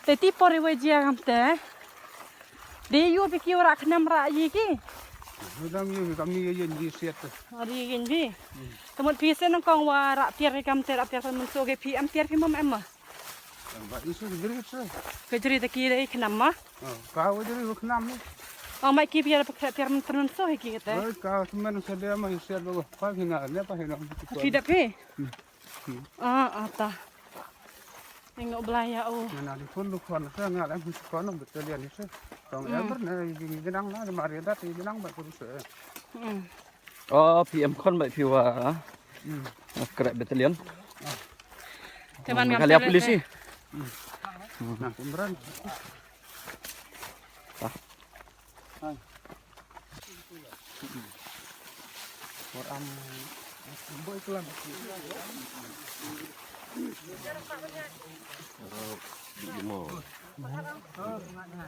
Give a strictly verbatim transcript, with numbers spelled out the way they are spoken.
Te ti por iwei jia kam te. De yu phi ki wa rah khnam rah yi ki. Dang yu kam ni yu ni siat. Ari yin bi. Te mut phi se nang kong wa rah tiar kam te rah tiar mynso ke phi am tiar phi mam em ma. Ba isu jri se. Ke jri te ki de khnam ma. Ka wa jri wa khnam ni. Ong mai ki phi rah tiar mynso hi ki te. Ka men se de ma siat ba pa hi na ne pa hi na. Phi da phi. Ah, ata. Engo belaya o. Ngana di phone lu khon sa nga la phone khon no betul ya ni sa. Tong ya ber na yi ni jenang na mari dat yi jenang ba tu sa. Hmm. Oh, P M khon ba phi wa. Hmm. Kre battalion. Teman ngam kali tele polisi. Nah, pemeran.